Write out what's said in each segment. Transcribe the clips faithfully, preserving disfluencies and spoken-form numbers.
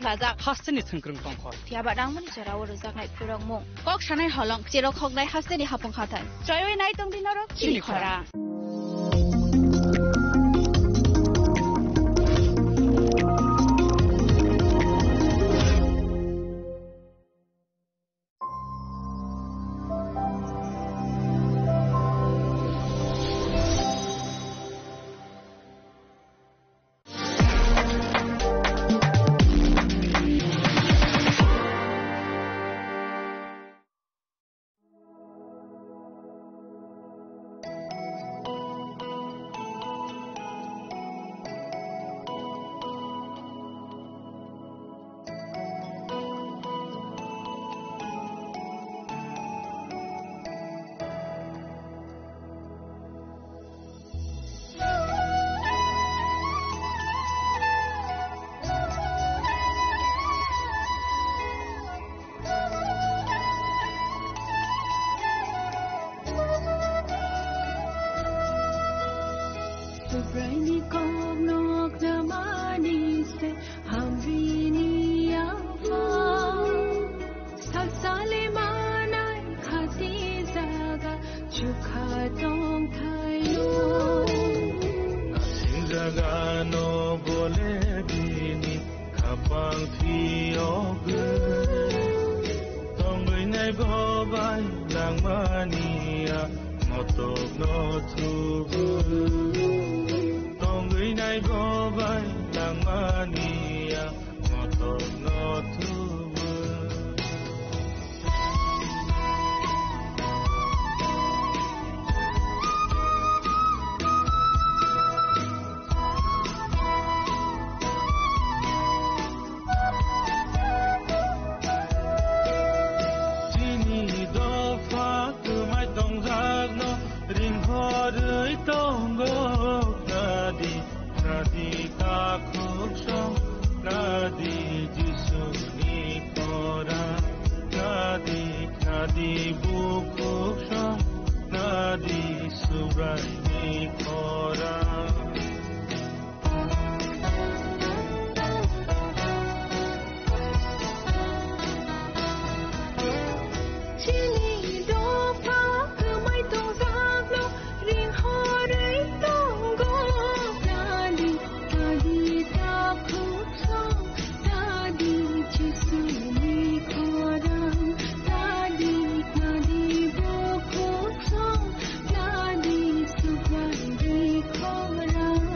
Sajak hasteni thwngkwrwng tongkho. Phiya ba nangmani jorao rwjaknai phurokmung. Kok sanai holong, cherok hoknai hasteni hapung hathai. Choiwi nai tongdi norok chini khorang. Subraini kok nok namani se hamrini awa. Salsale manai khati jaga chukha tong thaio. Asing jaga no bole bini khapang thiyogwi. Tongwi nai bo bai langmani a motok no thubu. Tongwi nai bo bai langmani a motok no thubu. Chini dopha kwmai tongjakno ringhorwi tongo nadi. Nadi takhuk song, nadi Jisuni khorang, nadi, nadi bukhuk song, nadi Subraini khorang. Chini dopha kwmai tongjakno ringhorwi tongo. Nadi, nadi takhuk song, nadi Jisuni khorang, nadi, nadi bukhuk song, nadi Subraini khorang.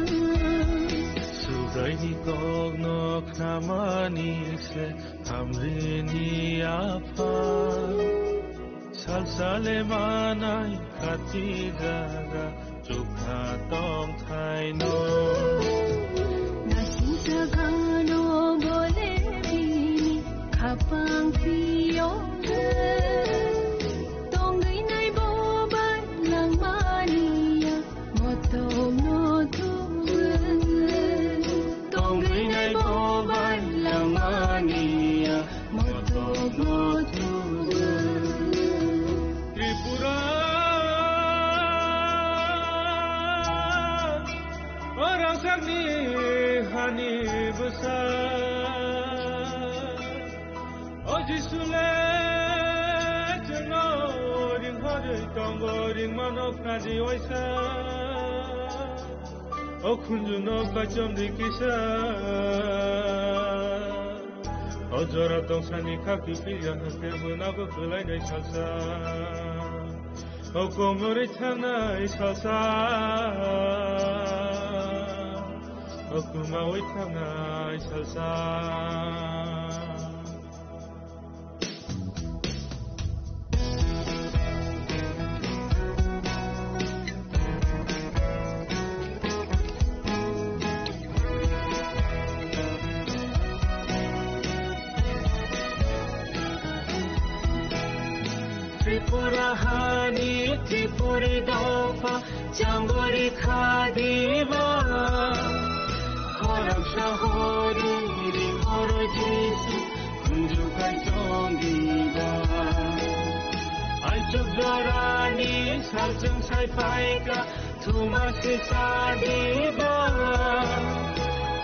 Subraini kokno khnamani se hamrini apha. Salsale manai khati jaga chukha tong thaino. Nasing jagano bole bini khapang thiyogwi. Tongwi nai bo bai langmani ya. Motok no thubu. Tongwi nai bo bai langmani ya. Motok no thubu. Tripura, o rangchakni hani bwsa. O Jisu le chwngno ringkhorwi tongo, ringmano khnadi waisa. O khunjuno kaichomdi kisa. O jora tongsani khakti pilya hwnkhe mwnago kwlainai salsa. O komorwi thangnai salsa. O kwmawi thangnai salsa. Tripura hani Tripuri dopha changori khadiba. Khorang sahori ri horo Jisu khunju kai chongiba. Aichuk jorani salchung sai paika thuma se sadiba.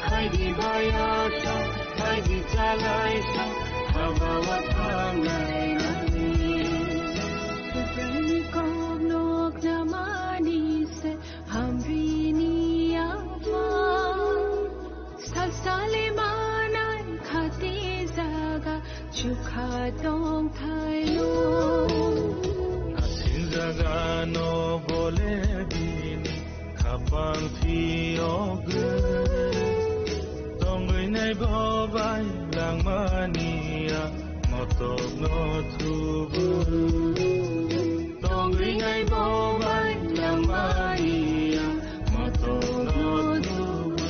Khaidi bayasa Haba o thangnai nangni. Bini kok nok namani se hambini ama. Sasali manai khati jaga chukha tong thailo. Asing jaga no bole bini khapang thiyogwi. Tongwi nai bo bai langmani a motok no thubu. Tongwi nai bo bai langmani a motok no thubu.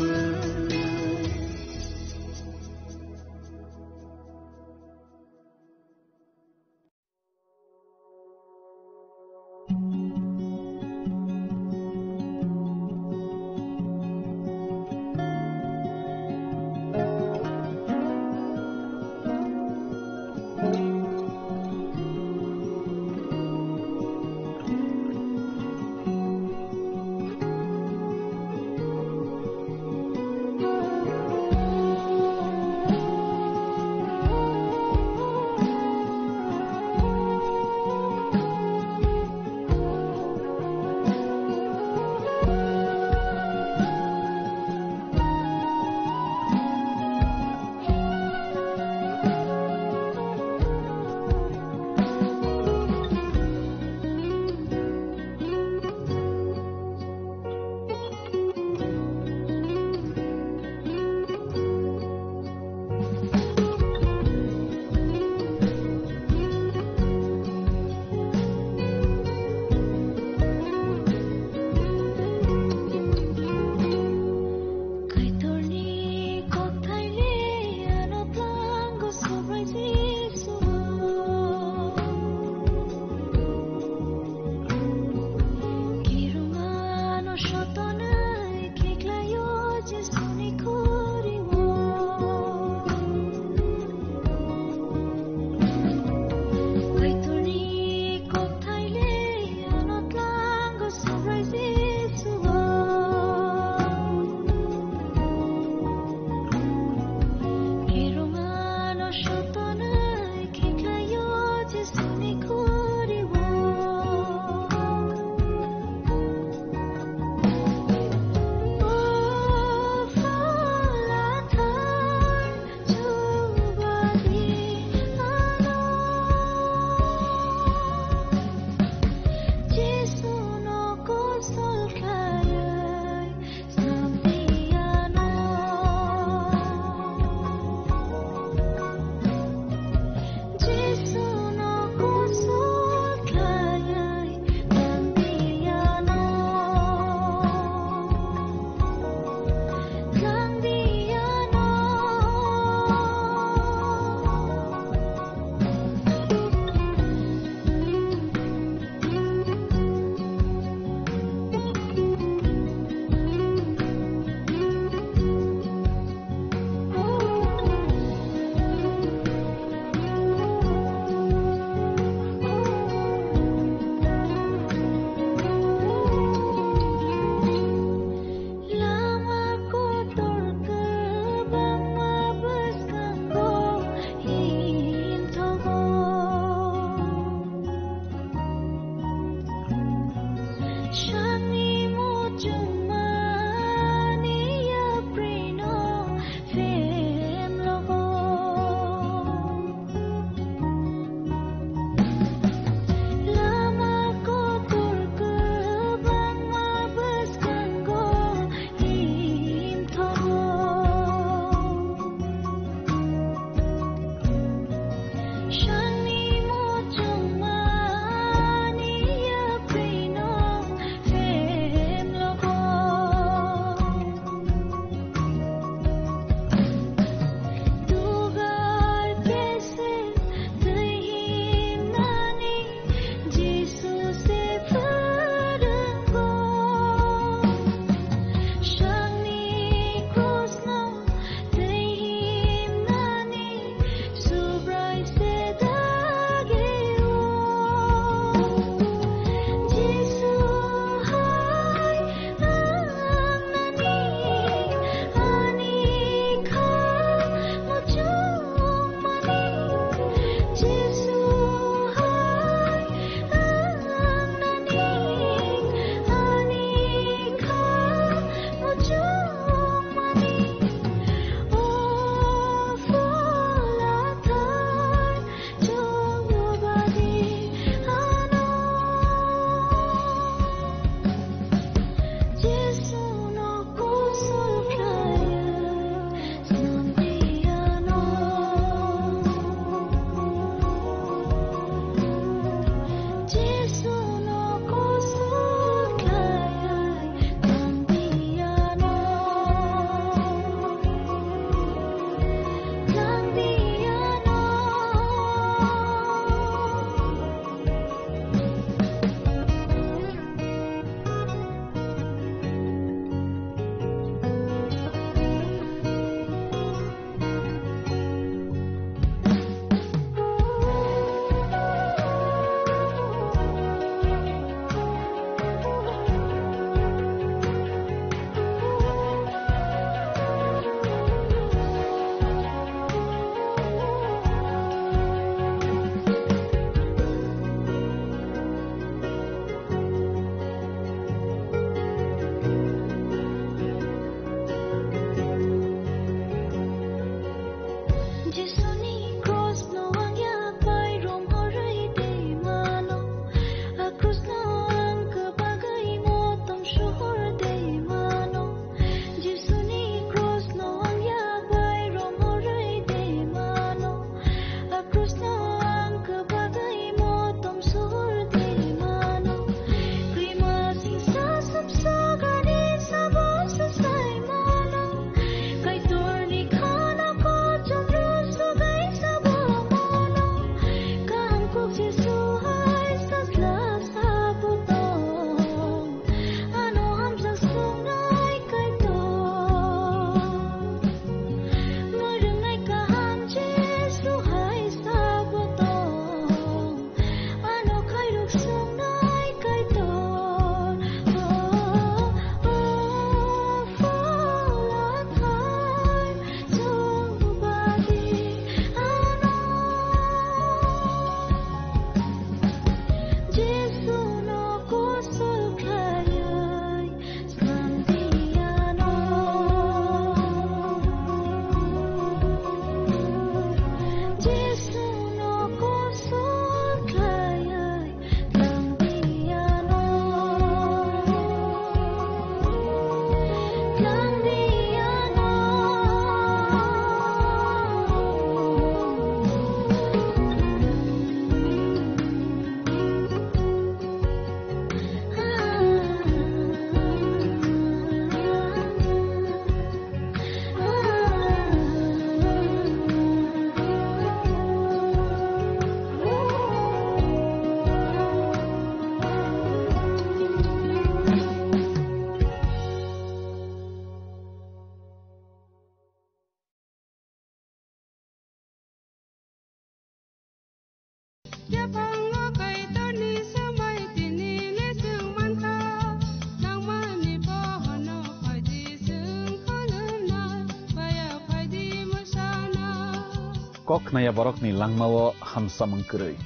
Kok khnaya borokni langmao hamsamung kwrwi.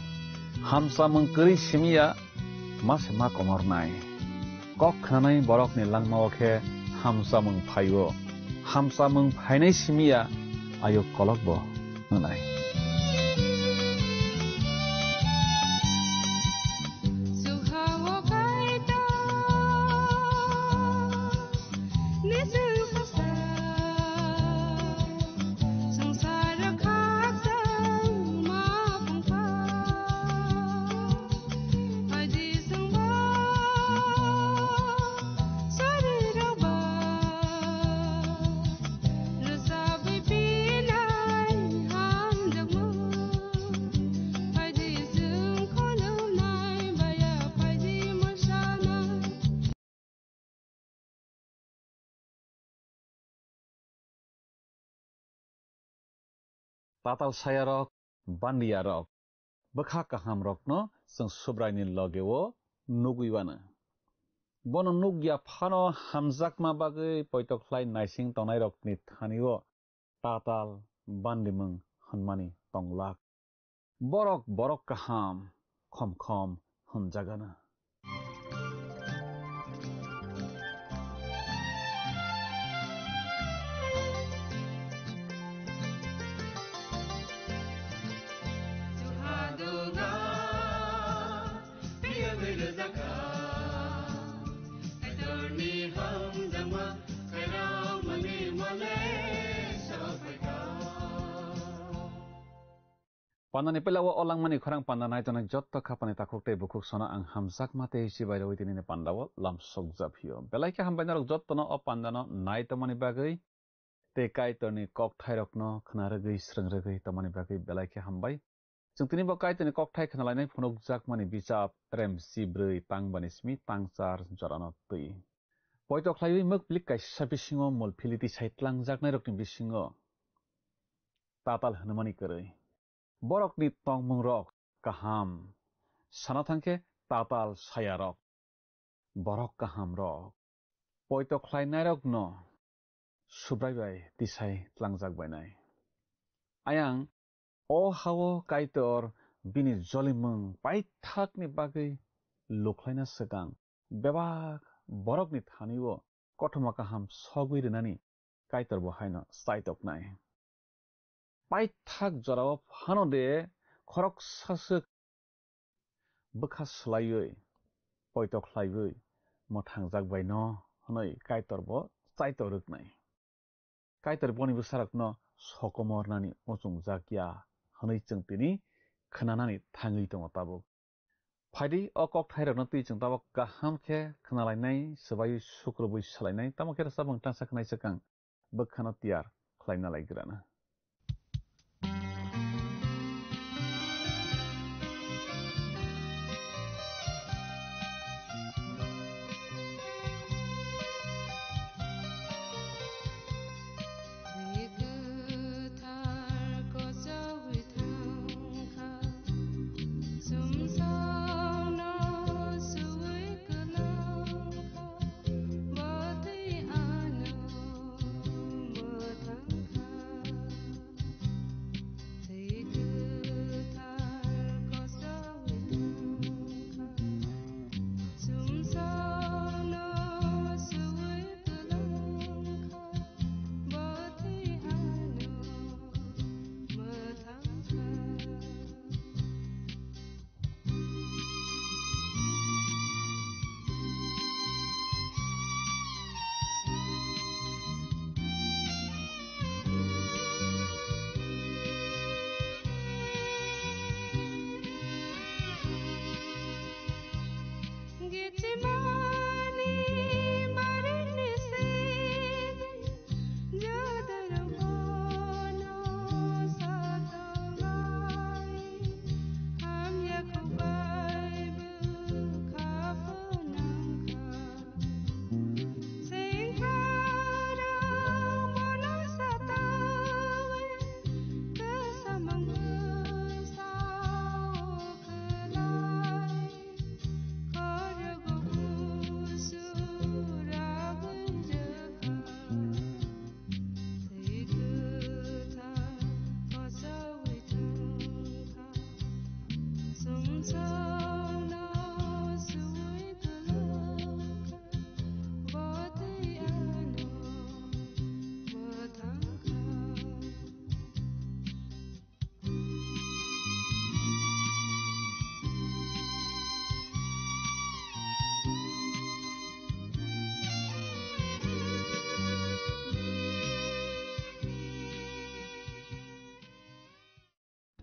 Hamsamung kwrwi simiya ma se ma komornai. Kok khnanai borokni langmao khe hamsamung phaio. Hamsamung phainai simiya ayuk kolokbo wngnai. Tatal sayarok, bandiyarok, bwkha kahamrokno chwng Subraini logeo nugwi uanw. Bono nukya phano hamjakma bagwi poito khlai naising tongnairokni thanio tatal bandimung hwnmani tonglak. Borok borok kaham khom khom hwnjagano. Pandani pelao o langmani khorang panda naitongnai jotto khapani takhuk tei bukhuk sono ang hamjakma tei chibai rwi tinini pandao lam sokjaphio. Belai khe hambai norok jottono o pandano naitomani bagwi tei Kaitorni kokthairokno khna rwgwi, srwng rwgwi tongmani bagwi belai khe hambai. Chwng tini bo Kaitorni kokthai khna lainai phunukjakmani bichap Remsi bwrwi tang bani simi tang char jorano twi. Poito khlaiwi mokplik kaisa bisingo mol philiti sai tlangjaknairokni bisingo tatal hwnmani kwrwi. Borokni tongmungrok kaham. Sana thangkhe tatal sayarok. Borok kahamrok. Poito khlainairokno Subrai bai tisai tlangjak bainai. Ayang o hao Kaitor bini jolimung paithakni bagwi lukhlaina swkang bebak borokni thani-o kothoma kaham sogwi rwnani Kaitor bo haino chaitoknai. Paithak jorao phano de khoroksa swk bwkha swlaiwi poito khlaiwi mwthangjak bai no hwnwi Kaitor bo chaito rwknai. Kaitor boni bwsarokno sokomornani muchungjak ya hwnwi chwng tini khwnanani thangwi tongo tabuk. Phaidi o kokthairokno twi chwng tabuk kaham khe khwnalainai, swbaiwi sukrubwi salainai, tamo khe rwchapmung tangsa khwnai swkang bwkhano tiyar khlaina lai grana.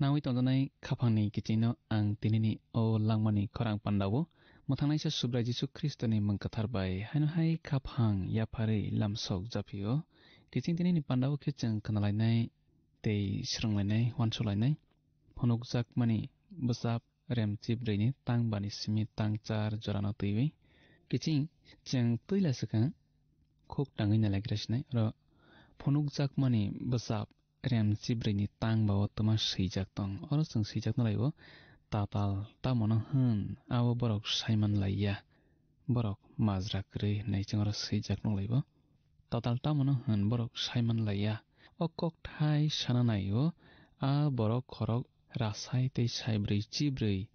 Nangwi tongjaknai khaphangni kichingno ang tinini o langmani khorang pandao mwthangnaisa Subrai Jisu Khristoni mung kwthar bai haino hai khaphang yapharwi lamsok japhio. Kiching tinini pandao khe chwng khnalainai tei swrwnglainai, uansukhlainai. Phunukjakmani bwsap rem chibrwini tang bani simi tang char jorano twiwi. Kiching chwng twila swkang khuk tangwi nailagra sinai. Oro phunukjakmani bwsap rem chibrwini tang bao twma swijak tong. Oro chwng swijak nalaio, tatal tamono hwn abo borok saiman laiya. Borok majra kwrwi hwnwi chwng oro swijak nukhlaio. Tatal tamono hwn borok saiman laiya. O kokthai sana naio, a borok khorok rasai tei saibrwi chibrwi,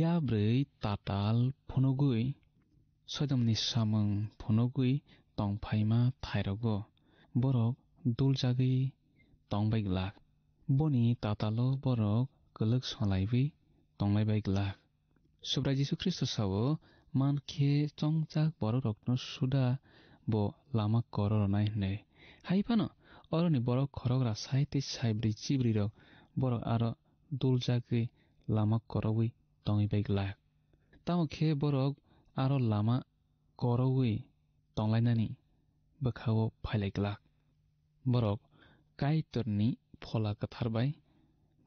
yabrwi tatal phunugwi, soidomni samung phunugwi tongphaima thairogo borok duljagwi tongbai glak. Boni tatalo borok kwlwk swlaiwi tonglaibai glak. Subrai Jisu Khristo sao, man khe chongjak bororokno suda bo lama koro rwnai hwnwi. Hai phano oroni borok khorok rasai tei saibrwi chibrirok borok aro duljagwi lama korowi tongwi bai glak. Tamo khe borok aro lama korowi tonglainani bwkhao phailai glak. Borok Kaitorni Phola Kwthar bai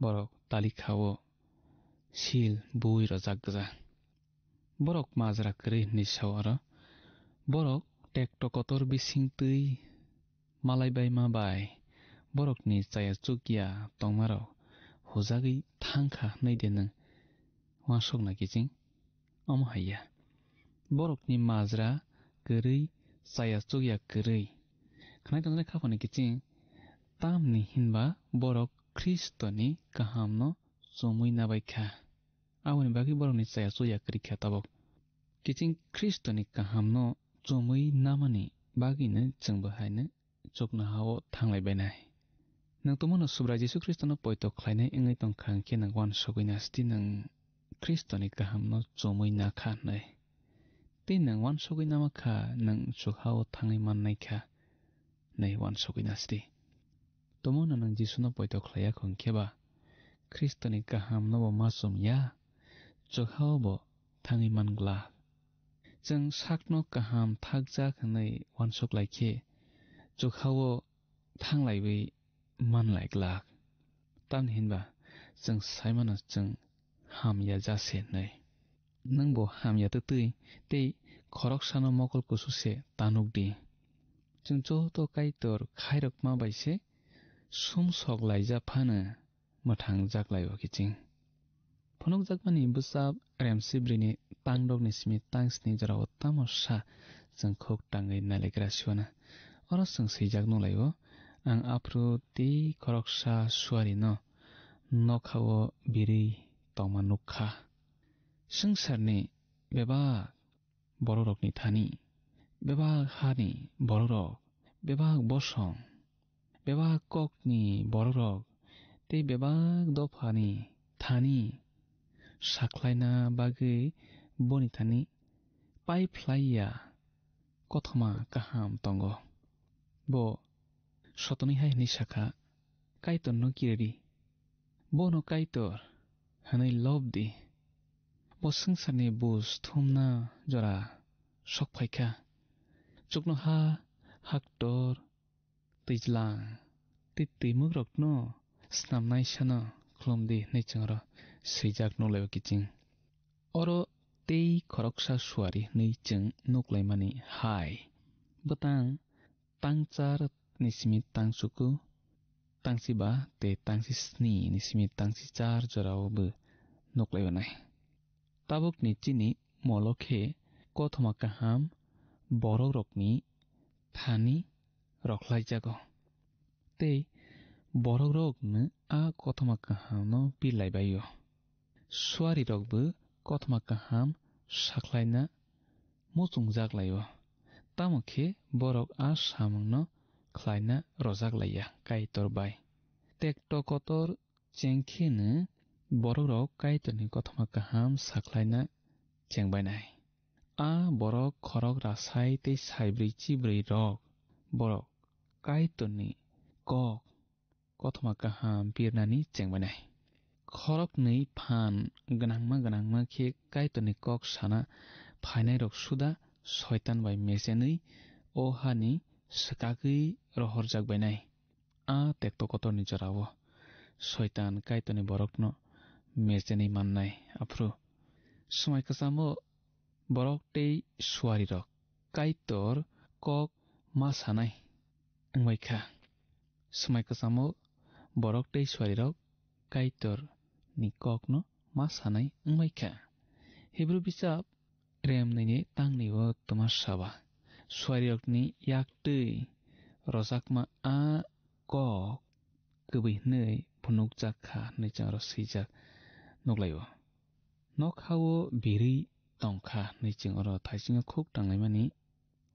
borok talikha-o sil bui rwjak gwja. Borok majra kwrwi hwnwi sa-o aro. Borok tekto kotor bising twi malai bai ma bai borokni chaya chukya tongmarok hujagwi thang kha hwnwi de nwng uansukna kiching? Omo hai ya. Borokni majra kwrwi, chaya chukya kwrwi. Khwnai tongnai khaphani kiching, tamni hinba borok Khristoni kahamno chumui nabai kha. Aboni bagwi borokni chaya chukya kwrwi kha tabuk. Kiching Khristoni kahamno chumui namani bagwino chwngbo haino chuknoha-o thanglai bainai. Nwng tongmano Subrai Jisu Khristono poito khlainai wngwi tong kha, hwnkhe nwng uansugwi na sdi nwng Khristoni kahamno chumui na kha hwnwi. Tei nwng uansugwi nama kha, nwng chukha-o thangwi mannai kha hwnwi uansugwi na sdi. Tongmano nwng Jisuno poito khlai ya kho, hwnkhe ba Khristoni kahamno bo ma chum ya, chukha-o bo thangwi man glak. Chwng sakno kaham thakjak hwnwi uansuk lai khe, chukha-o thanglaiwi man lai glak. Tamni hinba chwng sai mano chwng hamya ja se hwnwi. Nwng bo hamya twtwi tei khoroksano mokol kusu se ta nuk di. Chwng joto Kaitor khairokma bai se sumsok laijak phano mwthang jak lai-o kiching. Phunukjakmani bwsap remsibrini tangdokni simi tangsni jorao tamo sa chwng khuk tangwi nailagra siwana. Oro chwng swijak nukhlai-o, ang aphuru tei khoroksa suarino nokhao birwi tongma nukkha. Swngcharni bebak bororokni thani, bebak hani bororok, bebak bosong, bebak kokni bororok tei bebak dophani thani sakhlaina bagwi boni thani paiphlai ya kothoma kaham tongo. Bo sotonwi hai hwnwi sakha, "Kaitorno kiridi, bono Kaitor hwnwi lob di. Bo swngcharni buj thumna jora sok phaikha. Chuknoha, haktor, twijlang tei twimukrokno snamnaisano khlum di," hwnwi chwng oro swijak nukhlai-o kiching. Oro tei khoroksa suari hwnwi chwng nuklaimani hai bwtang tangchar ni simi tangchuku, tangchiba tei tangchisni ni simi tangchichar jorao bo nuklai-o nai. Tabukni chini molo khe kothoma kaham borokrokni thani rokhlaijago. Tei borokrokno a kothoma kahamno pirlaibai-o. Suarirokbo kothoma kaham sakhlaina muchungjak lai-o. Tamo khe borok a samungno khlaina rojak lai ya Kaitor bai. Tekto kotor cheng kheno borokrok Kaitorni kothoma kaham sakhlaina chengbainai. A borok khorok rasai tei saibrwi chibrwi rok borok Kaitorni kok kothoma kaham pirnani chengbainai. Khoroknwi phan gwnangma gwnangma khe Kaitorni kok sana phainairok suda Soitan bai mechenwi o hani swkagwi rohorjak bainai. A tekto kotorni jorao Soitan Kaitorni borokno mechenwi mannai. Aphuru swmai kwchamo borok tei suarirok Kaitor kok ma sanai wngbai kha. Swmai kwchamo borok tei suarirok Kaitorni kokno ma sanai wngbai kha. Hibru bichap remnwini tangnwi o twma saba. Suarirokni yaktwi rojakma a kok kwbwi hwnwi phunukjak kha hwnwi chwng oro swijak nuklaio. Nokha-o birwi tong kha hwnwi chwng oro thaisingo khuk tanglaimani.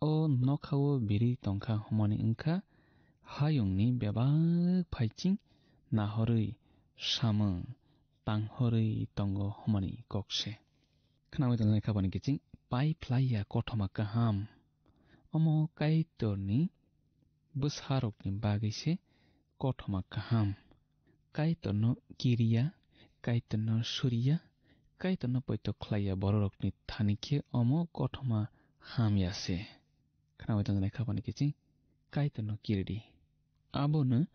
O nokha-o birwi tong kha hwnmani wng kha hayungni bebak phaiching nahorwi samung tanghorwi tongo hwnmani kok se. Khnaui tongnai khabani kiching pai phlai ya kothoma kaham. Omo Kaitorni bwsarokni bagwi se kothoma kaham. Kaitorno kiriya, Kaitorno suriya, Kaitorno poito khlaiya bororokni thani khe omo kothoma hamya se. Khnaui tongnai khabani kiching Kaitorno kiridi. Abono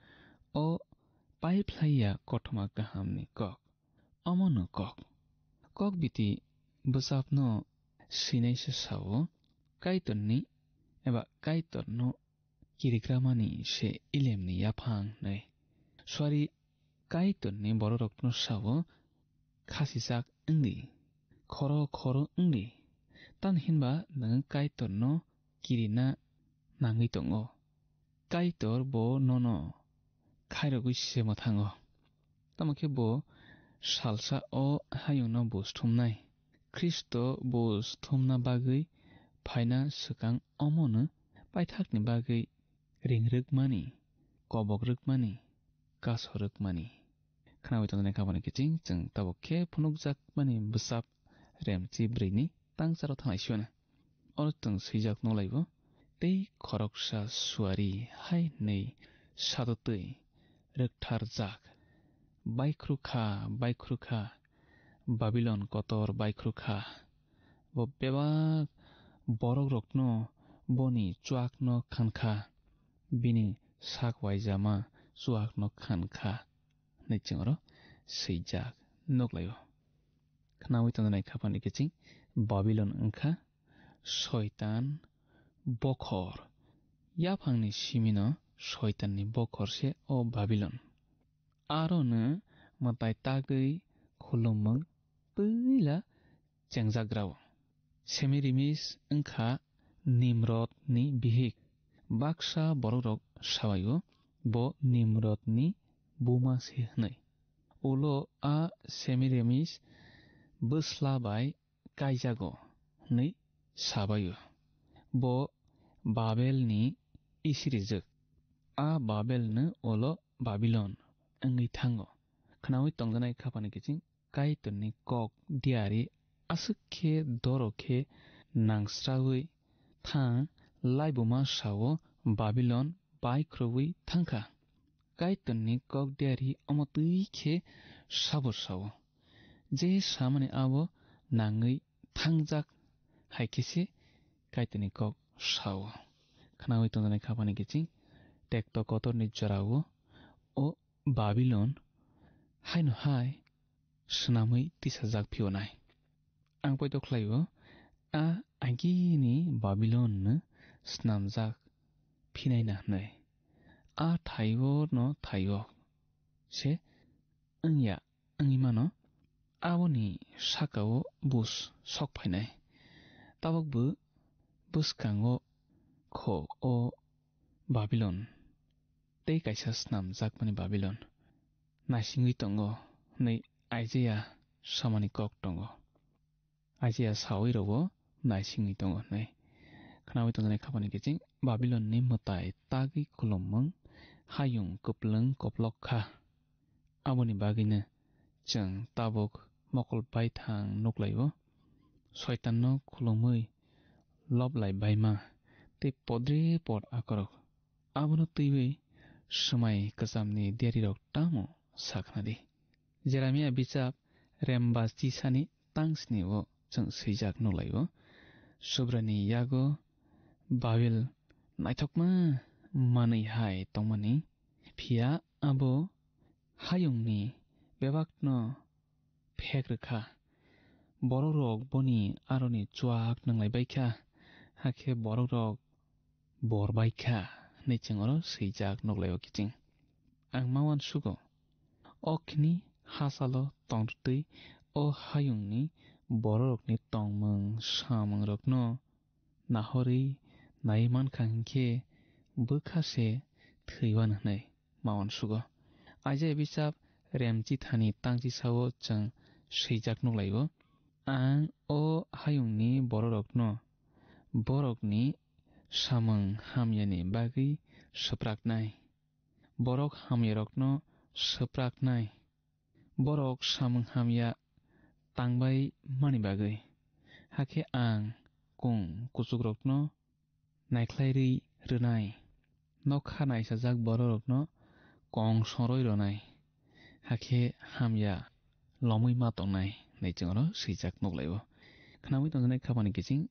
o pai phlaiya kothoma kahamni kok. Omono kok. Kok biti bwsapno swinaisa sao, Kaitorni eba Kaitorno kirikramani se ilemni yaphang hwnwi. Suari Kaitorni bororokno sao, khasijak wngdi, khoro khoro wngdi. Tamo hinba nwng Kaitorno kirina nangwi tongo. Kaitor bo nono khairogwi se mwthango. Tamo khe bo salsa o hayungno buj thumnai. Khristo buj thumna bagwi phaina swkang omono paithakni bagwi ring rwkmani, kobok rwkmani, kaso rwkmani. Khnaui tongnai khabani kiching chwng tabuk khe phunukjakmani bwsap remchi brwini tangcharo thanglai siwana. Oro chwng swijak nolaibo, tei khoroksa suari hai hwnwi sadotwi rwktharjak, "Baikhru kha, baikhru kha, Babilon kotor baikhru kha. Bo bebak borokrokno boni chuakno khan kha, bini sak waijama chuakno khan kha," hwnwi chwng oro swijak nuklaio. Khnaui tongnai khaphani kiching Babilon wngkha Soitan bokhor. Yaphangni simino Soitanni bokhor se o Babilon. Arono mwtai tagwi khulumung twila chengjagrao. Semirimis wngkha Nimrodni bihik. Baksa borokrok sabaio bo Nimrodni buma se hwnwi. Ulo a Semirimis bwsla bai kaijago hwnwi sabaio. Bo Babelni isirijwk. A Babelno ulo Babilon wngwi thango. Khnaui tongjanai khaphani kiching Kaitorni kok diari aswk khe doro khe nangsraui thang laibuma sao Babilon baikhroui thangkha. Kaitorni kok diari omo twi khe sabo sao. Je samani abo nangwi thangjak hai khe se Kaitorni kok sao. Khnaui tongjanai khaphani kiching tekto kotorni jorao o Babilon haino hai swnamwi tisajak phiyonai. Ang poito khlaio, a agini Babilonno snamjak phinaina hwnwi. A thaio no thaio se wngya wngwi mano, aboni sakao buj sok phainai. Tabukbo bwskango kho o Babilon tei kaisa snamjakmani Babilon naisingwi tongo hwnwi Isaiah samani kok tongo. Isaiah sawi rogo naisingwi tongo hwnwi. Khnaui tongjaknai khaphani kiching Babilonni mwtai tagwi khulumung hayung kwplwng koplok kha. Aboni bagwino chwng tabuk mokol baithang nuklaio. Soitanno khulumwi lob lai baima tei podre pod akorok. Abono twiwi swmai kwchamni diarirok tamo sakhnadi. Jeremia bichap rembastisani tangsni o chwng swijak nuklaio. Subraini yago Babil naithokma manwi hai tongmani, phiya abo hayungni bebakno phek rwkha. Borokrok boni aroni chuak nwnglai baikha, hakhe borokrok bor baikha, hwnwi chwng oro swijak nuklaio kiching. Ang ma uansugo, o khini hachalo tongtwi o hayungni bororokni tongmung samungrokno nahorwi naiwi mankha hinkhe bwkha se thwiwan hwnwi ma uansugo. Isaiah bichap remchithani tangchisao chwng swijak nuklaio, "Ang o hayungni bororokno borokni samung hamyani bagwi swpraknai, borok hamyarokno swpraknai." Borok samung hamya tangbai mani bagwi, hakhe ang kung kuchukrokno naikhlairwi rwnai, nokha naisajak bororokno kong soroi rwnai, hakhe hamya lomwi ma tongnai, hwnwi chwng oro swijak nuklaio. Khnawi tongjaknai khapani kiching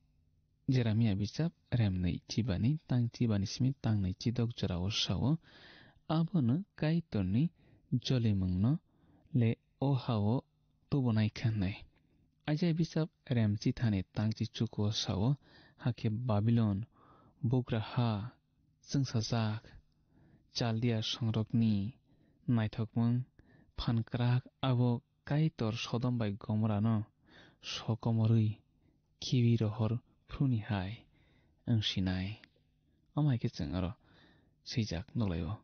Jeremia bichap remnwi chibani tang chibani simi tangnwi chidok jorao sao, abono Kaitorni jolimungno le o hao tubunai kha hwnwi. Isaiah bichap remchithani tangchi chukuo sao, hakhe Babilon bugra ha chwngsajak, Chaldia songrokni naithokmung phankrak abo Kaitor Sodom bai Gomorano sokomorwi khibi rohor phruni hai wng sinai. Omo hai khe chwng oro swijak nuklaio.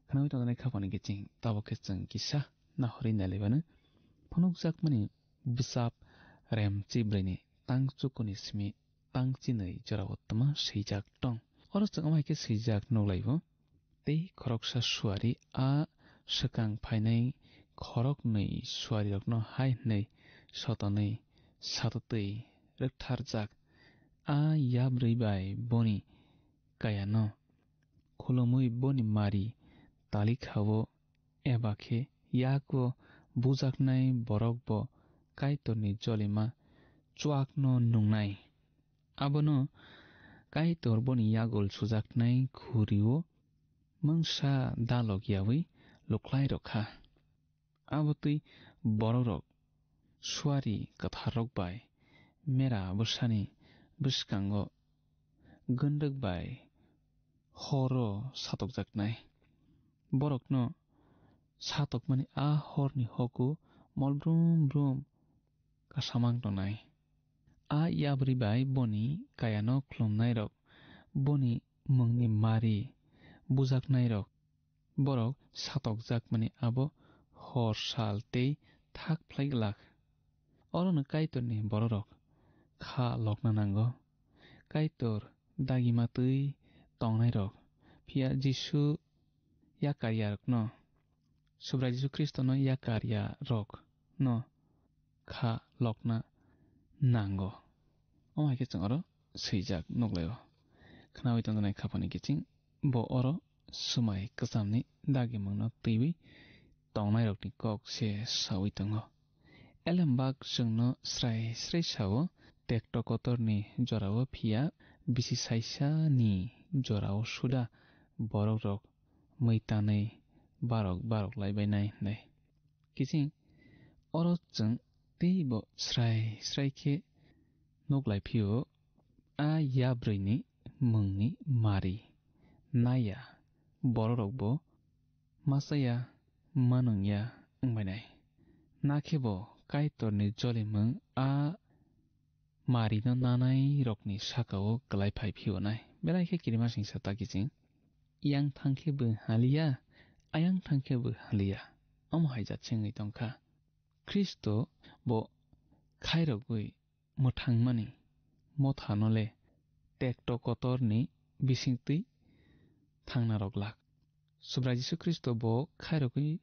Khnawi tongjaknai khapani kiching tabuk khe chwng kisa nahorwi nailaibanu. Phunukjakmani bwsap rem chibrwini tang chukuni simi tang chinwi jorao twma swijak tong. Oro chwng omo hai khe swijak nuklaio. Tei khoroksa suari a swkang phainai khoroknwi suarirokno hai hwnwi sotonwi satotwi rwktharjak, a yabrwi bai boni kayano khulumwi boni mari talikhao, eba khe yago bujaknai borok bo Kaitorni jolima chuakno nungnai. Abono Kaitor boni yagul sujaknai khurio mungsa dalok yaui lukhlai rokha. Abotwi borokrok suari kwtharrok bai mera bwsani bwskango gwnrwk bai horo satokjaknai. Borokno satokmani a horni hoku mol brum brum kasamang tongnai. A yabrwi bai boni kayano khulumnairok, boni mungni mari bujaknairok, borok satokjakmani abo hor sal tei thak phlai glak. Orono Kaitorni bororok kha lokna nango. Kaitor dagima twi tongnairok, phiya Jisu yakarya rokno, Subrai Jisu Khristono yakarya rokno kha lokna nango. Omo hai khe chwng oro swijak nuklaio. Khnaui tongjaknai khapani kiching bo oro swmai kwchamni dagimungno twiwi tongnairokni kok se saui tongo. Elembak chwngno srai srai sao, tekto kotorni jorao phiya bisi saisani jorao suda borokrok mui tanwi barok barok laibainai hwnwi. Kiching oro chwng teibo srai srai khe nuk lai phio, a yabrwini mungni mari naya borokrokbo machaya manwngya wngbainai. Nakhe bo Kaitorni jolimung a marino nanairokni sakao kwlai phai phionai. Belai khe kirimasingsa ta kiching. Yang thang khe bo haliya, ayang thang khe bo haliya. Omo hai jat se wngwi tongkha. Khristo bo khairogwi mwthangmani mothano le tekto kotorni bisingtwi thangna rwglak. Subrai Jisu Khristo bo khairogwi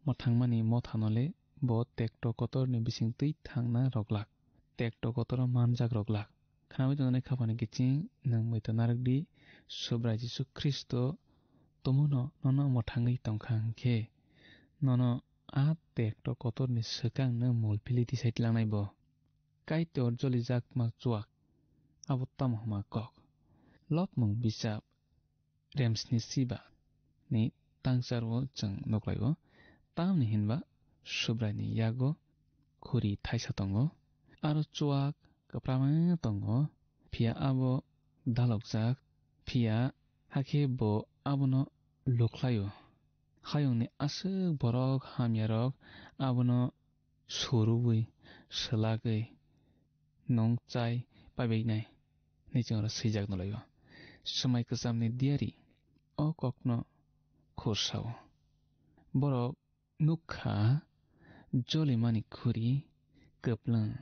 mwthangmani mothano le bo tekto kotorni bisingtwi thangna rwglak. Tekto kotoro manjak rwglak. Khnaui tongnai khapani kiching nwng muitu narwkdi, Subrai Jisu Khristo tumuno nono mwthangwi tongkha hwnkhe nono a tekto kotorni swkangno mul philwi tisai tlangnai bo. Kaitor jolijakma chuak, abo tamo hwnma kok? Lobmung bijap remsni siba ni tangcharo chwng nuklaio. Tamni hinba Subraini yago khuri thaisa tongo, aro chuak kwprama tongo, phiya abo dalokjak, phiya hakhe bo abono lukhlaio. Hayungni aswk borok hamyarok abono surubwi, swlagwi, nwng chai paibainai, hinwi chwngno swijak nulaio. Swmai kwchamni diyari o kokno khur sao. Borok nukha jolimani khuri kwplwng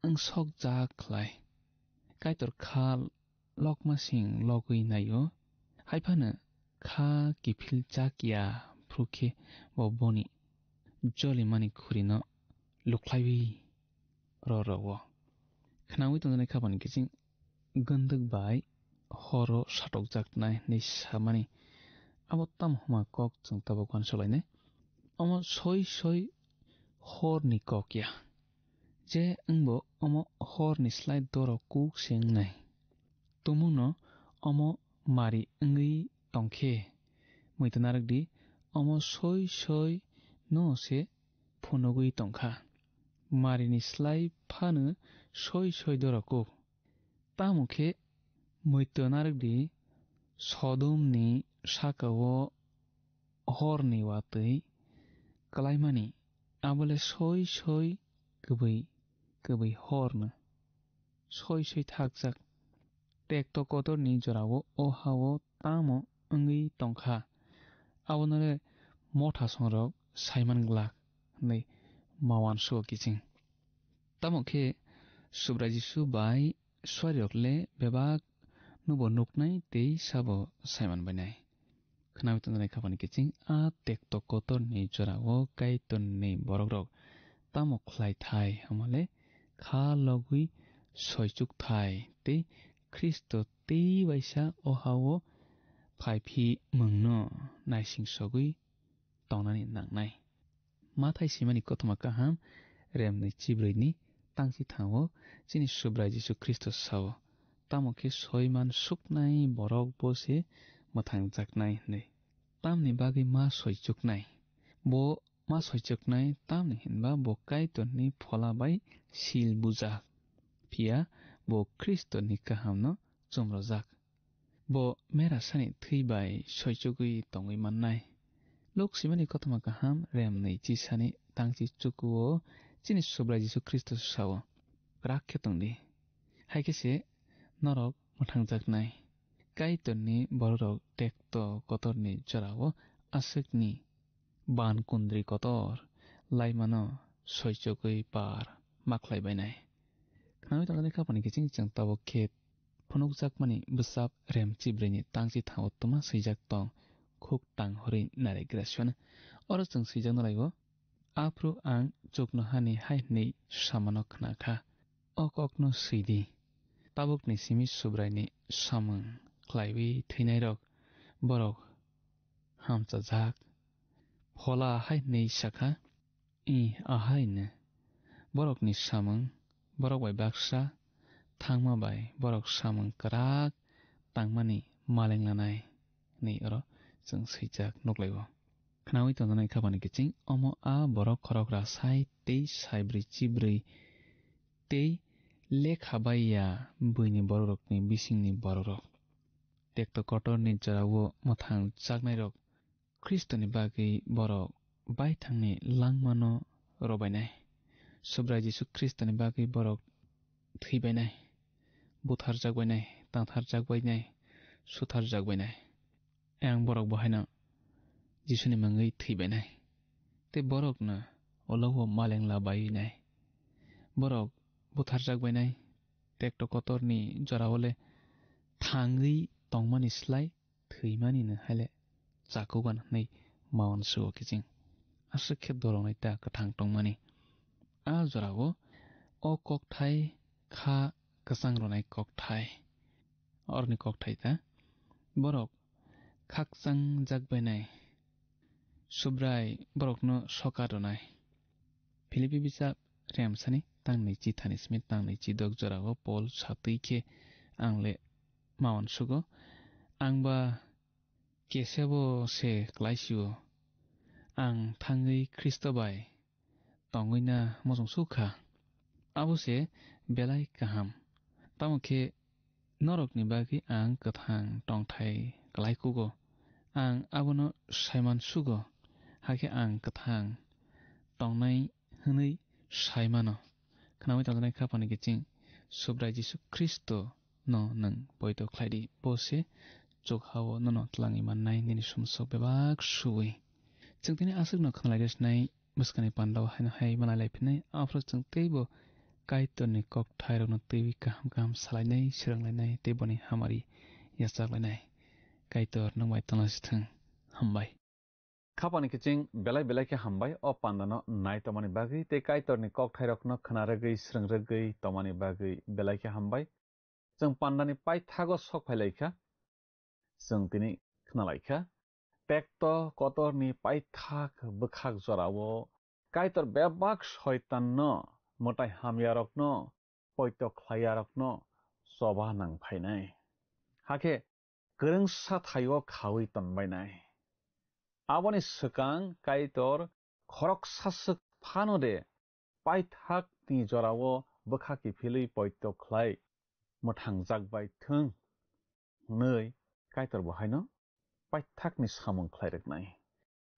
wng sokjak khlai. Kaitor kha lokmasing logwi naio, haiphano kha kiphil chak ya phru khe bo boni jolimani khurino lukhlaiwi roro-o. Khnaui tongjaknai khapani kiching gwndwk bai horo satokjaknai hinwi samani abo tamo hwnma kok chwng tabuk uansuk lainai. Omo soi soi horni kok ya, je wngbo omo horni slai doro kuk se wngnai. Tumungno omo mari wngwi tongkhe, muitu narwkdi, omo soi soi no se phunugwi tongkha. Marini slai phano soi soi doro kuk. Tamo khe muitu narwkdi, Sodomni saka-o horni watwi kwlaimani, abole soi soi kwbwi kwbwi horno soi soi thakjak. Tekto kotorni jorao o ha-o tamo wngwi tongkha, abonore motha songrok saiman glak, hwnwi ma uansugo kiching. Tamo khe Subrai Jisu bai suarirok le bebak nobo nuknai tei sabo saiman bainai. Khnaui tongjaknai khapani kiching a tekto kotorni jorao Kaitorni borokrok tamo khlai thai hwnmale kha logwi soichuk thai tei Khristo tei waisa o ha-o phai phi mungno naising sogwi tongnani nangnai. Mathai simani kothoma kaham, remni chibrwini tangchi thango chini Subrai Jisu Khristo sao, tamo khe soiman suknai borok bo se mwthangjaknai hwnwi. Tamni bagwi ma soichuknai? Bo ma soichuknai tamni hinba bo Kaitorni phola bai sil bujak, phiya bo Khristoni kahamno chumrojak. Bo merasani thwi bai soichugwi tongwi mannai. Luk simani kothoma kaham remni chisani tangchi chukuo chini Subrai Jisu Khristo sao, kwrak khe tongdi. Hai khe se norok mwthangjaknai. Kaitorni bororok tekto kotorni jorao aswkni ban kundri kotor laimano soichogwi par ma khlai bainai. Khnaui tongjaknai khapani kiching chwng tabuk khe phunukjakmani bwsap rem chibrwini tangchi thango twma swijak tong, khuk tang hori nari graswano. Oro chwng swijak nalaio, aphru ang chuknohani hai hwnwi samano khna kha. O kokno swi di, tabukni simi Subraini samung khlaiwi thwinairok borok hamchajak. Phola hai hwnwi sa kha, "Ih, ahaino borokni samung, borok bai baksa thangma bai borok samung kwrak tangmani maleng lanai," hwnwi oro chwng swijak nuklaio. Khnaui tongjaknai khapani kiching omo a borok khorokra sai tei saibrwi chibrwi tei lekha bai ya buini borokrokni bisingni borokrok. Tekto kotorni jorao mwthang chaknairok Khristoni bagwi borok baithangni langmano robainai. Subrai Jisu Khristoni bagwi borok thwibainai, butharjakbainai, tangtharjakbainai, sutharjakbainai. Ang borok bo haino Jisuni mungwi thwibainai. Tei borokno ulo-o maleng labaiwi nai. Borok butharjakbainai, tekto kotorni jorao le thangwi tongmani slai thwimanino hai le chakugan hwnwi ma uansugo kiching. Aswk khe doroknwi ta kwthang tongmani. A jorao o kokthai kha kwchang rwnai kokthai. Oroni kokthai ta borok khakchang jakbainai, Subrai borokno sokat rwnai. Philippi bijap remsani tang naichi thani simi tang naichi dok jorao Pol satwi khe ang le ma uansugo. Ang ba kesebo se klaisio. Ang thangwi Khristo bai tongwi na muchung sukha. Abo se belai kaham. Tamo khe norokni bagwi ang kwthang tongthai klai kugo. Ang abono saiman sugo. Hakhe ang kwthang tongnai hwnwi sai mano. Khnaui tongjaknai khapani kiching Subrai Jisu Khristo no nwng poito khlai di. Bo se chuk hao nono twlangwi mannai nini sumsok bebak suwi. Chwng tini aswkno khna lai rwsnai bwskangni pandao haino hai malai lai phinnai. Aphuru chwng teibo Kaitorni kokthairokno twiwi kaham kaham salainai, swrwnglainai tei boni hamari yachaklainai. Kaitor nwng bai tongna sithwng. Hambai. Khapani kiching belai belai khe hambai o pandano nai tongmani bagwi tei Kaitorni kokthairokno khna rwgwi swrwng rwgwi tongmani bagwi belai khe hambai. Chwng pandani paithago sok phai lai kha. Chwng tini khna lai kha. Tekto kotorni paithak bwkhak jorao Kaitor bebak soitanno mwtai hamyarokno poito khlaiyarokno choba nang phainai. Hakhe kwrwngsa thaio khaui tonbainai. Aboni swkang Kaitor khoroksa swk phano de paithakni jorao bwkha kiphilwi poito khlai mwthangjak bai thung hwnwi Kaitor bo haino paithakni samung khlai rwknai.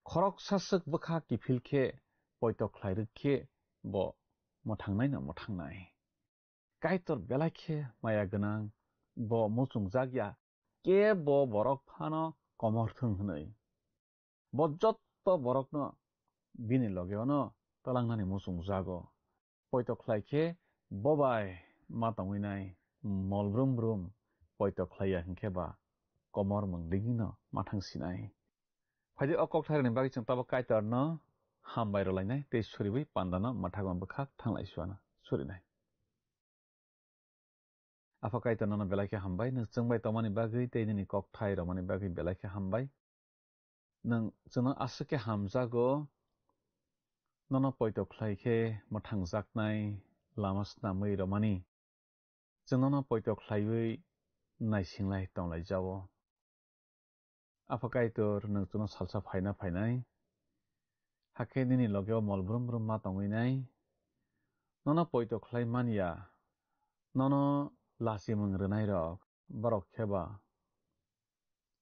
Khoroksa swk bwkha kiphil khe poito khlai rwk khe bo mwthangnaino mwthangnai. Kaitor belai khe maya gwnang, bo muchungjak ya, kebo borok phano komor thung hwnwi. Bo jotto borokno bini logeono twlangnani muchungjago. Poito khlai khe bo bai ma tongwi nai mol brum brum poito khlai ya hwnkhe ba komor mwng digino ma thang sinai. Phaidi o kokthairokni bagwi chwng tabuk Kaitorno hambai rwlainai tei suriwi pandano mwthagma bwkhak thanglai suana surinai. Apha Kaitor nono belai khe hambai, nwng chwng bai tongmani bagwi tei nini kokthairokmani bagwi belai khe hambai. Nwng chwngno aswk khe hamjago, nono poito khlai khe mwthangjaknai lama snamwi rwmani. Chwng nono poito khlaiwi naisinglai tonglaijao. Apha Kaitor, nwng chwngno salsa phaina phainai, hakhe nini logeo mol brum brum ma tongwi nai. Nono poito khlai man ya, nono lachimung rwnairok, borok khe ba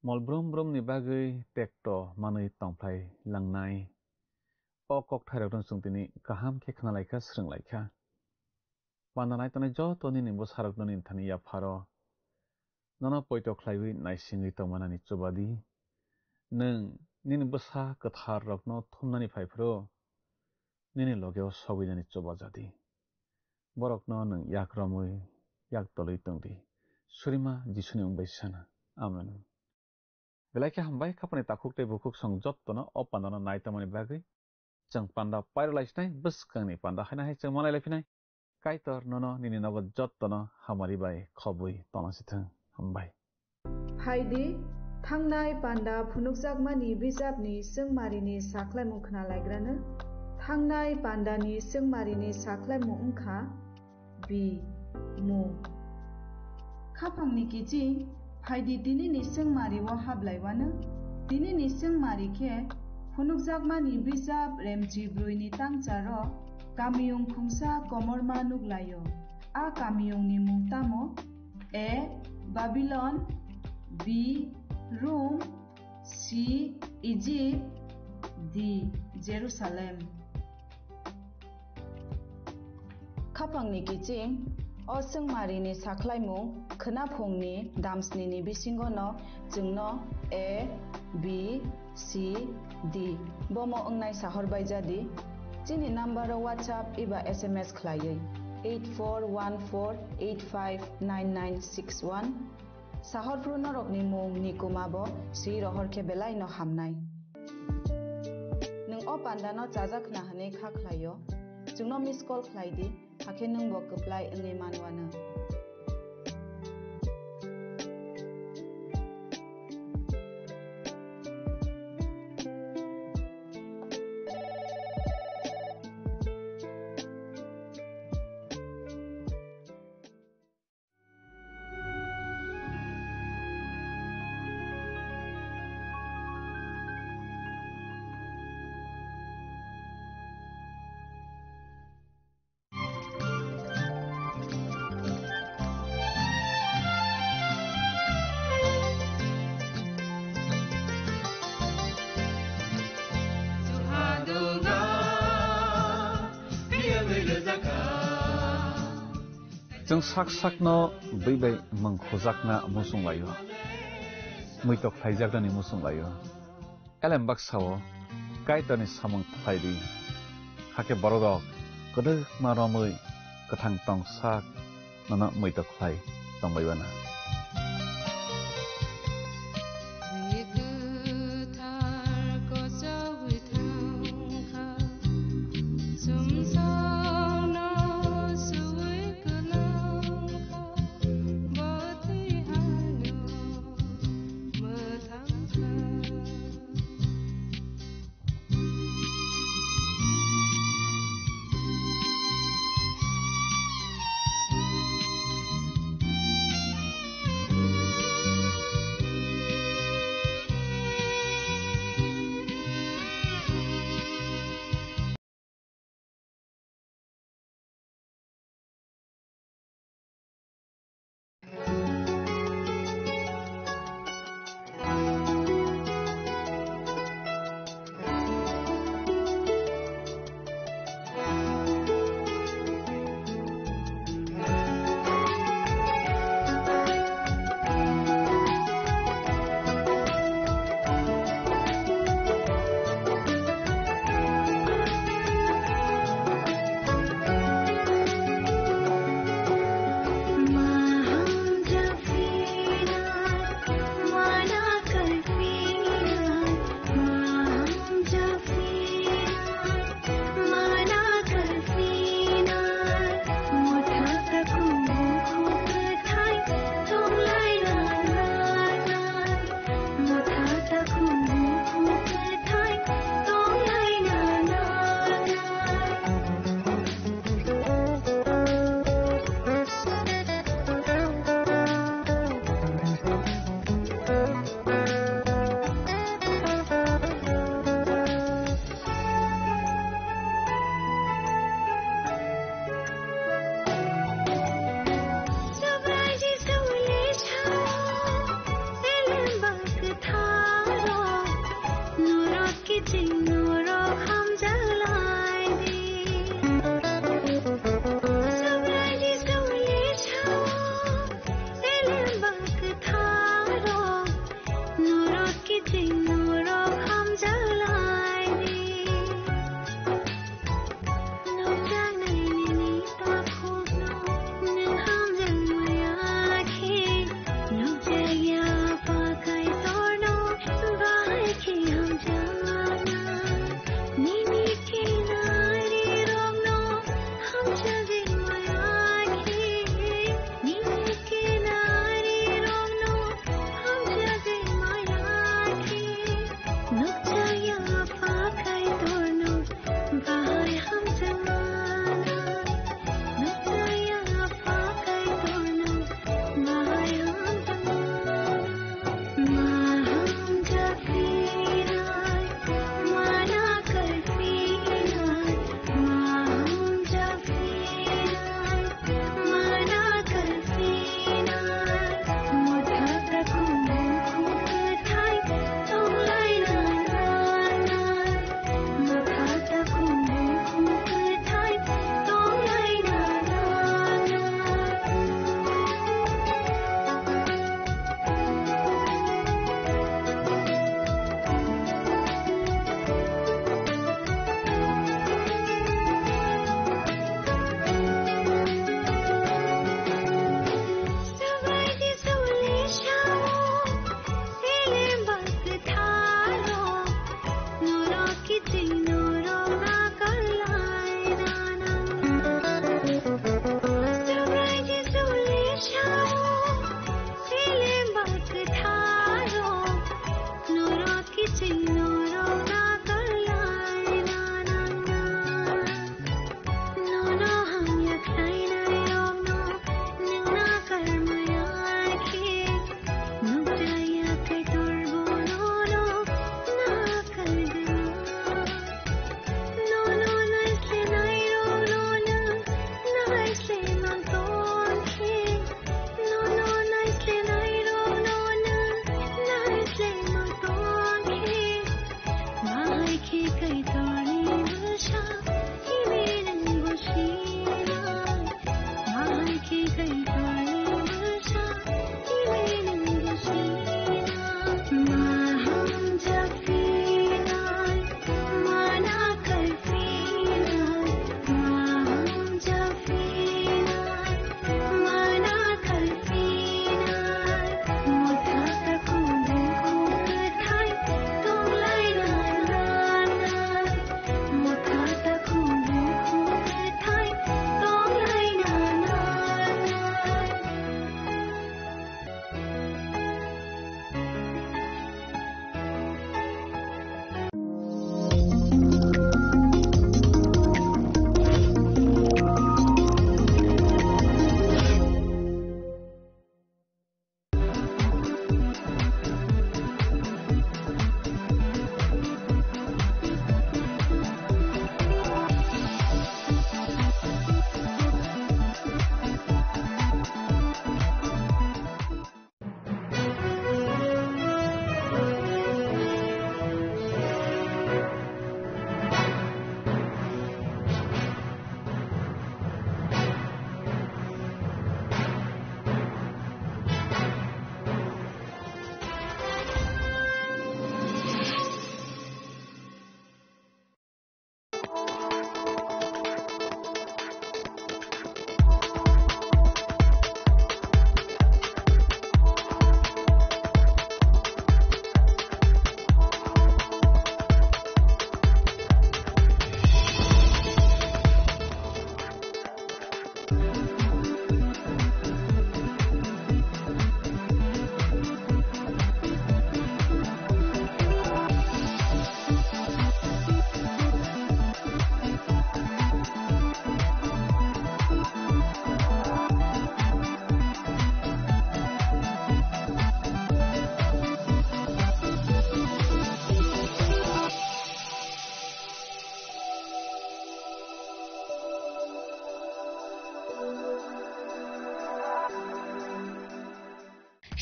mol brum brumni bagwi tekto manwi tongphlai langnai. O kokthairokno chwng tini kaham khe khna lai kha, swrwng lai kha. Panda nai tongnai joto nini bwsarokno nini thani yapharo. Nono poito khlaiwi naisingwi tongmanani chuba di. Nwng nini bwsa kwtharrokno thumnani phai phuru nini logeo sogwinani chuba ja di. Borokno nwng yak romwi, yak tolwi tong di. Surima Jisuni mung bai sana. Amen. Belai khe hambai, khapani takhuk tei bukhuk song jottono o pandano nai tongmani bagwi. Chwng panda pairwlai sinai, bwskangni panda haino hai chwng manlai lai phinai. Kaitor nono nini nogo jottono hamari bai khobwi tongna sithwng. Hambai. Phaidi, thangnai panda phunukjakmani bijapni chwngmarini sakhlaimung khna laigrano. Thangnai pandani chwngmarini sakhlaimung wngkha, bi, mung. Khaphangni kiching, phaidi tinini chwngmari o hablaiwano. Tinini chwngmari khe phunukjakmani bijap Remchi Brwini tangcharo kamiyung khungsa komorma nukhlaio. A kamiyungni mung tamo? A, Babylon, B, Rome, C, Egypt, D, Jerusalem. Khaphangni kiching, o chwngmarini sakhlaimung khwnaphungni damsnini bisingono chwngno A, B, C, D bomo wngnai sahor bai jadi. Chini number o WhatsApp eba S M S khlaiwi eight four one four eight five nine nine six one. Sahorphru norokni mung ni kuma bo swi rohor khe belai no hamnai. Nwng o panda no chajak khna hwnwi kha khlaio, chwngno miss call khlai di, hakhe nwng bo kwplai wngwi manwano. Chwng sak sakno bwi bai mwng khujakna muchung laio, muitok khlaijaknani muchung laio. Elem baksa-o Kaitorni samung khlai di, hakhe borok rok kwdwkma romwi kwthang tong sak nono muitok khlai tongbai bana.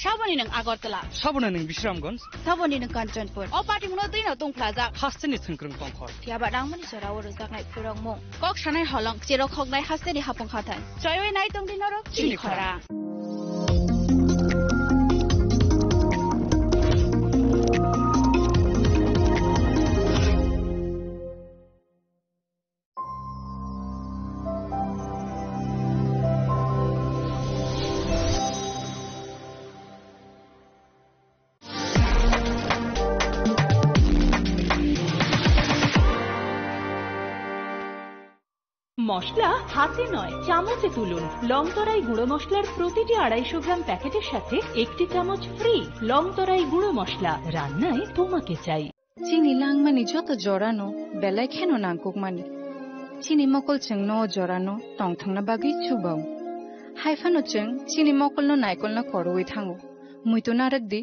Saboni nwng Agartala. Saboni nwng Bisramganj. Saboni nwng Kanchanpur. O patimungno twino tungphlajak. Hasteni thwngkwrwng tongkhor. Phiya ba nangmani jorao rwjaknai phurokmung. Kok sanai holong, cherok hoknai hasteni hapung hathai. Choiwi nai tongdi norok chini chini khorang. মশলা হাতে নয়, চামচে তুলুন। লং তরাই গুঁড়ো মশলার প্রতিটি আড়াইশো গ্রাম প্যাকেটের সাথে একটি চামচ ফ্রি। লং তরাই গুঁড়ো মশলা, রান্নায় তোমাকে চাই। Chini langmani joto jorano belai kheno nangkukmani. Chini mokol chwngno o jorano tongthokna bagwi chubao. Haiphano chwng chini mokolno naikolna koroi thango. Muitu narwkdi,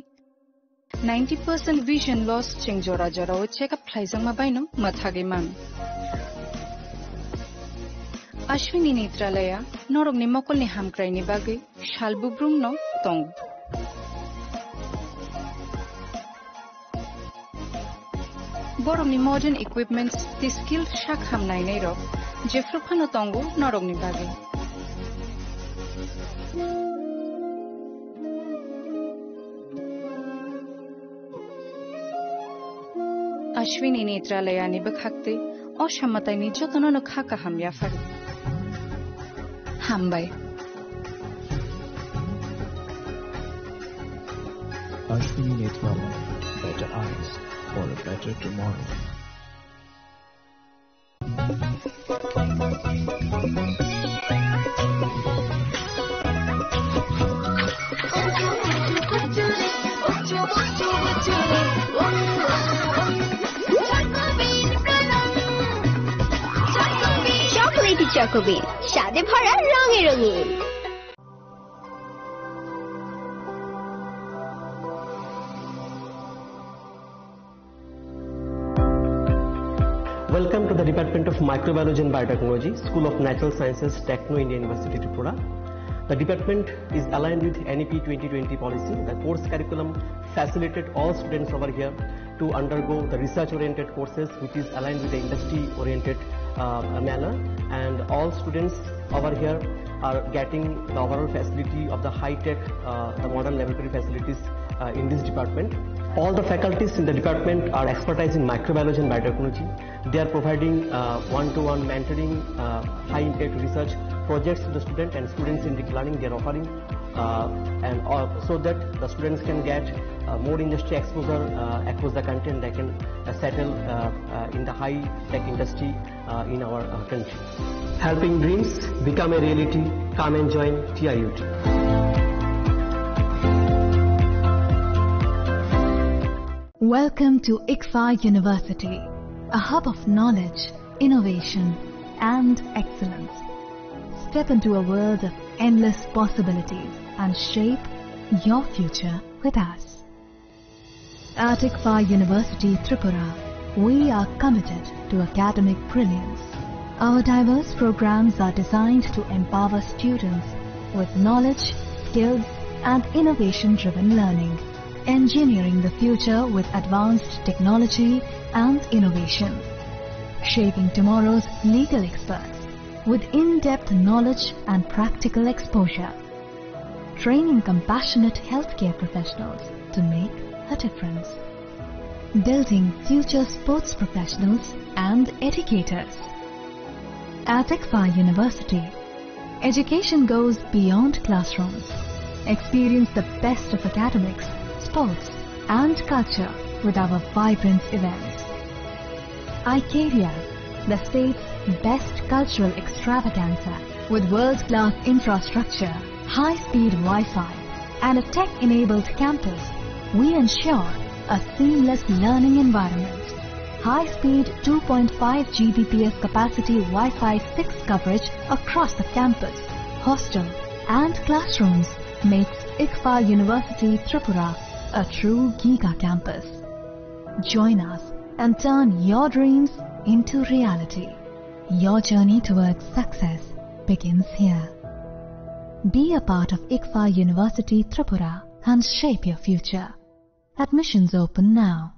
ninety percent vision loss chwng jora jorao check up khlaijakma baino mwthagwi mano. Ashwini Netralaya norokni mokolni hamkraini bagwi sal bubrumno tongo. Borokni modern equipments tei skilled sak ham nainairok jephru phano tongo norokni bagwi. Ashwini Netralayani bwkhaktwi o samataini jotono no kha kaham yaphari. Hambai. Ashwini Netralaya, better eyes for a better tomorrow. Chocolatey Choco Bean, স্বাদে ভরা রঙে রঙিন। Welcome to the Department of Microbiology and Biotechnology, School of Natural Sciences, Techno India University, Tripura. The department is aligned with N E P twenty twenty policy. The course curriculum facilitated all students over here to undergo the research-oriented courses, which is aligned with the industry-oriented, uh, manner. And all students over here are getting the overall facility of the high-tech, uh, the modern laboratory facilities, uh, in this department. All the faculties in the department are expertise in microbiology and biotechnology. They are providing, uh, one-to-one mentoring, uh, high-impact research projects to the student and students-centric learning they are offering, uh, and, uh, so that the students can get, uh, more industry exposure, uh, across the country, and they can, uh, settle, uh, uh, in the high-tech industry, uh, in our, uh, country. Helping dreams become a reality. Come and join T I U T. Welcome to ICFAR University, a hub of knowledge, innovation, and excellence. Step into a world of endless possibilities and shape your future with us. At ICFAR University Tripura, we are committed to academic brilliance. Our diverse programs are designed to empower students with knowledge, skills, and innovation-driven learning, engineering the future with advanced technology and innovation, shaping tomorrow's legal experts with in-depth knowledge and practical exposure, training compassionate healthcare professionals to make a difference, building future sports professionals and educators. At ICFAR University, education goes beyond classrooms. Experience the best of academics, sports, and culture with our vibrant events. Icaria, the state's best cultural extravaganza, with world-class infrastructure, high-speed Wi-Fi, and a tech-enabled campus, we ensure a seamless learning environment. High-speed two point five G B P S capacity Wi-Fi six coverage across the campus, hostel, and classrooms makes ICFAR University Tripura a true giga campus. Join us and turn your dreams into reality. Your journey towards success begins here. Be a part of ICFAR University Tripura. and shape your future. Admissions open now.